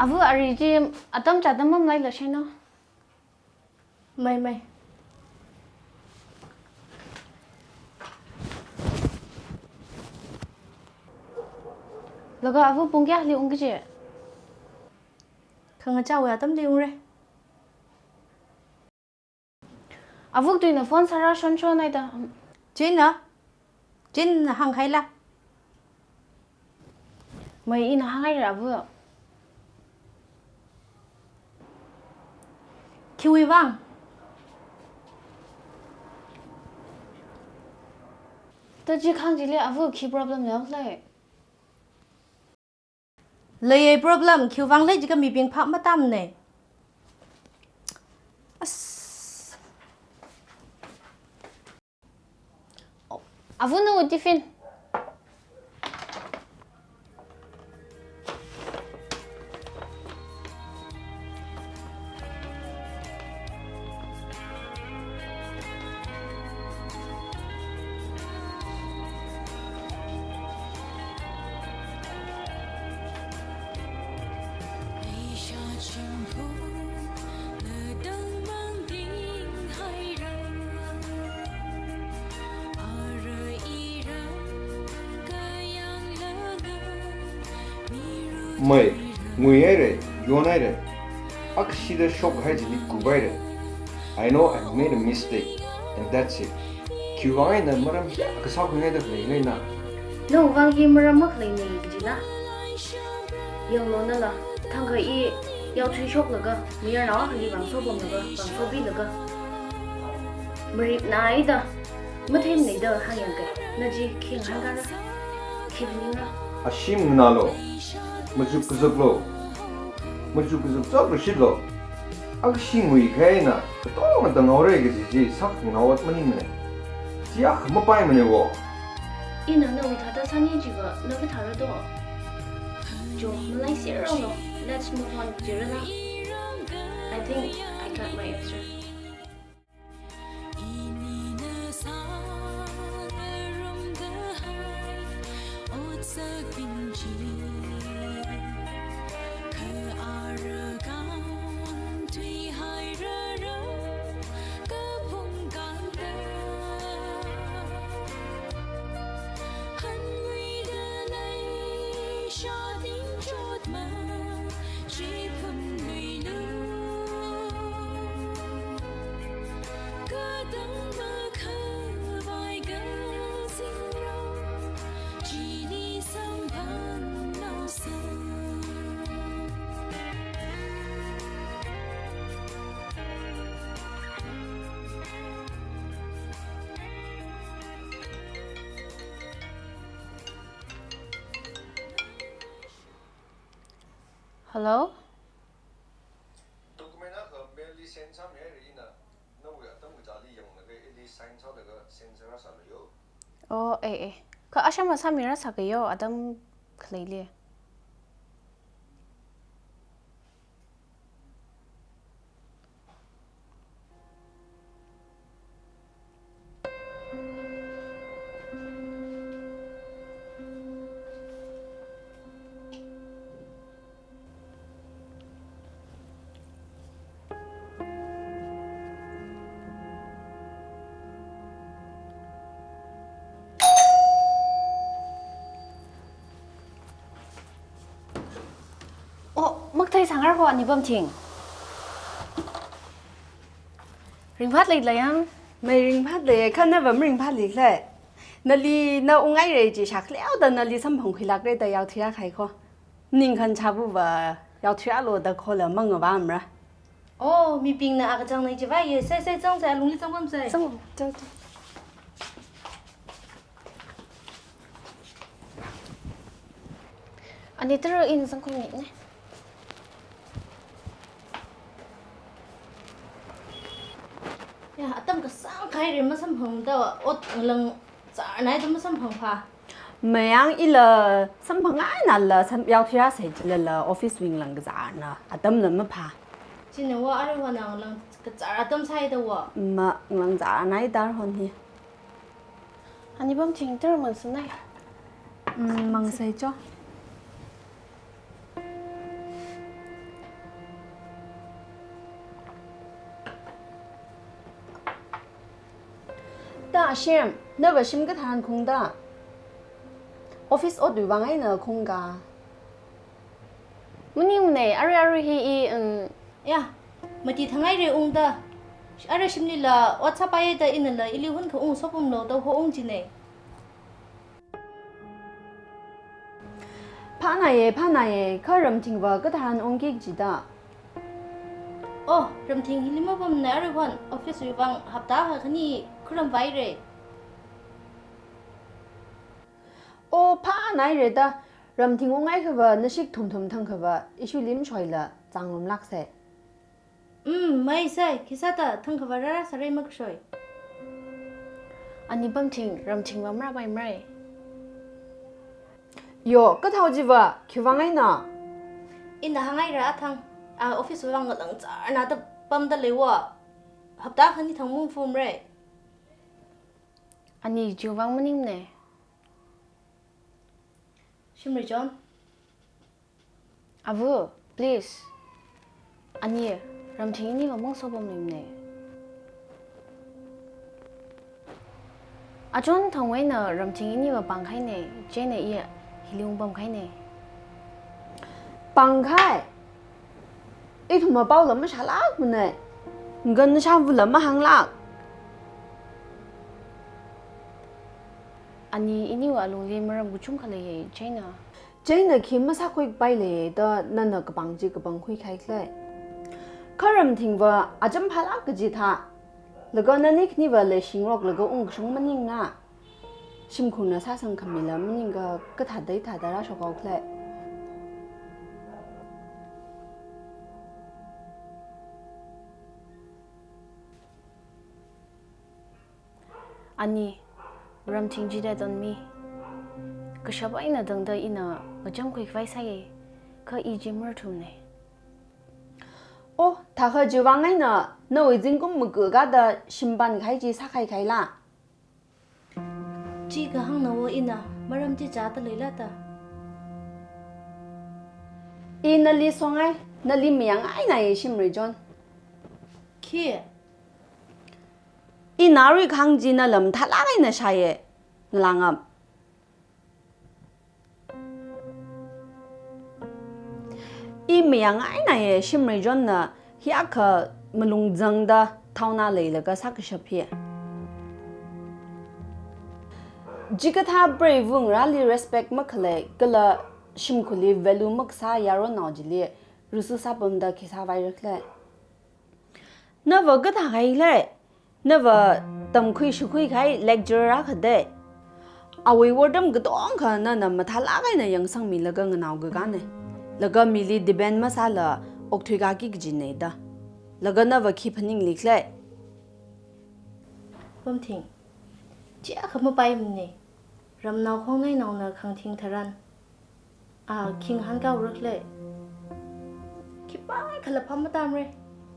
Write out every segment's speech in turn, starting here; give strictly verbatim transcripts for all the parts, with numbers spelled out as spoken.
Avu, ari chi atam chāda mamalaila shino. Mai, mai. Laga avu pung kayāli ungki kaji? Khangachāwui atamli ungre. Avu tuina phone sāra shonshon haida. China? China hānghaila? Mai, ina hānghaira avu. Khiwui vang? Taji khang jile avu, khi problem leilei? Leiye problem, khiwui vang lei jiakha mibing phap matamne. As. Avu, nawui tiffin. Mai, nguihaire, yonhaire. Akshida shokhai chili kuphaire. I know I made a mistake, and that's it. Khiwui vang eina maram hiyākha sākhuingaida khaleilei na? Nawui vang hi maram makhaleine kajina? Yanglu nala, thangkha i yaothui shoklaga, mayarnao akhali vāngsopamlaga, vāngsopilaga, maripna haida matheimanei da hāngyangkei. Na chi khi ngahānkara? Khi phaningra? Ashim nganālu, mazuk kazaklu, mazuk kazak chap rashitlu. Akshi nguikahai eina katonga tanghaore kaji chi sākhanganao ot maningmane. Chi akha mapaimane wo. Ina nawui thāda sāni jiakha na kathāra do. Jo, malaiser ronglo. Let's move on, jirana. I think I got my answer. Hello? Document akha mail li send sāmihaire ina, nawui atam kachāli yanglaga ili sign sālaga send sārāsālu yo. Oh, eh, eh. Kha ashama sāmirāsāki yo, atam khaleili. Oh, makthei sāngarako Anipamthing. Ringphātleila yang? Mai, ringphātlei, kha nava maringphātlikhala. Nali na unghaire chi shākhaleoda nali samphangkhuilākre da yaothuiya kahai ko. Ningkhan chābuva yaothuiya lo da khola mangavāmara. Oh, mibingna akachang nei chiva ye, sai sai zang sai, alungli zangpamsai. Zang, zang, zang. Ani tara ina zangkhuimine. Ya, atam kasāng kahaire masamphangda, ot ngalang zārnai da masamphangpha. Mayang, ila samphang ngainala sam yaothuirāsai jilala office wui ngalang kazārna atamla maphā. China wa, aruihon ngalang kazār atam sāhaida wa. Ma, ngalang zārnai da aruihon hi. Anipamthing, tara mangsānai. Mm, mangsai cho. Da Ashem, nava shim katharan khungda? Office otwui vang eina khungka? Maningne, arui arui hi i, um, Ya, mati thangai re ungda. Ara shimlila ot sāpaiya da inala ili hun kha ung sopumlo da ho ung jine. Phānaiye, phānaiye, kha Ramthingva katharan ungki jida? Oh, Ramthing hili mapamne, arui hon office wui vang hapta akha khani khuram vai re. Oh, phānai re da, Ramthing ungai khava nashik thumthum thang khava, ishulim shoila zanglum lakse. Mm, mai sai, khisāda thang khava rara sarai makshoi. Ani Pamthing, Ramthingva mara bai mrai. Yo, kathao jiva, khiwui vang eina? Ina hangai ra athang, a office wui vang ngalang charna da pamda leiwa. Hapta khani thang mung fum re. Ani chiwui vang maningne. Shimreichon. Avu, please. Ani, Ramthing iniva mang sopam limne. Achon thangwui eina Ramthing iniva pāng khaine, chieina i hili ungpam khaine. Pāng khai? Ithum apao lam mashālak mane. Ngan shāvu lam mahānglak. Ani iniwui alungli maram kachungkha leiye, chieina. Chieina khi masākhuipai leiye da nana kapāng chi kapāng khuikhai khle. Kha Ramthingva acham phālak kaji thā. Laga nani khaniva leishingrok laga ungkashung maningna. Shimkhurna sāsang khamila maningakha kathā dai thāda rāshok haokhala. Ani, Ramthing chida tonmi. Kashap eina tangda ina ngacham khuikhavai sāye, kha i chi marthumne. Oh, thākha chiwui vang eina, nawui zingkum makakada shimpan kahai chi sākhai khaila. Chi kahāng nawo ina, maram chi chāda leilata. I nali songai, nali mayang eina ye Shimreichon. Khi? Ina arui kahāng chi nala mathālak eina shāye, ngalāngam. I mayang eina ye Shimreichonna hiyākha malung zangda thaona leilaga sākashap hi. Chikathā preiva ngarāli respect makhalei kala shimkhurli value makasā yaronnao chili rusu sāpamda khi sāvai rakhala. Nava kathā kahai le, nava tamkhui shukhui kahai lecturer akha de. Awui wortam katongkha nana mathālak eina yangsangmilaga nganao kakane. Laga mili depend masāla okthui kaki kajine da. Laga nava khi phaningli khle. Pamthing, chi akha mapaimane. Ramnao khongnainaona khangthing tharan. A, khing han kau rakhle. Khipākhala phap matamre.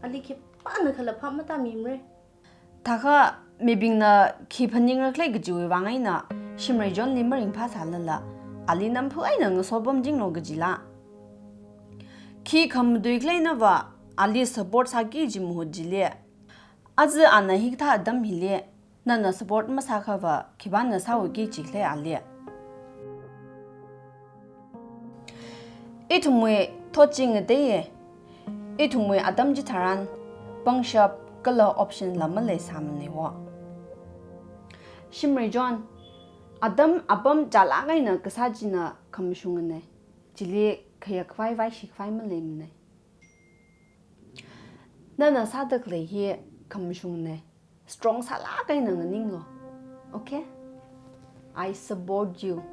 Ali khipānakhala phap matamimre. Thākha mibingna khi phaning rakhle kajiwui vang eina Shimreichonli maringphā sālala, ali namphu eina ngasopam jinglo kajila. Khi khamatui khalei nava, ali support sāki kaji mahut chili. Aja ana hikathā atam hili, nana support masākhava, khipāna sāuki kaji khalei ali. Ithumwui thot chi ngateiye. Ithumwui atam chitharan, pangshap kala option la maleisāmane wo. Shimreichon, atam apam chālak eina kasā china khamashungane. Chili khayākhavai vaishikhavai maleimane. Nana sāda khalei hi khamashungane. Strong sālak eina nganinglo. Okay? I support you.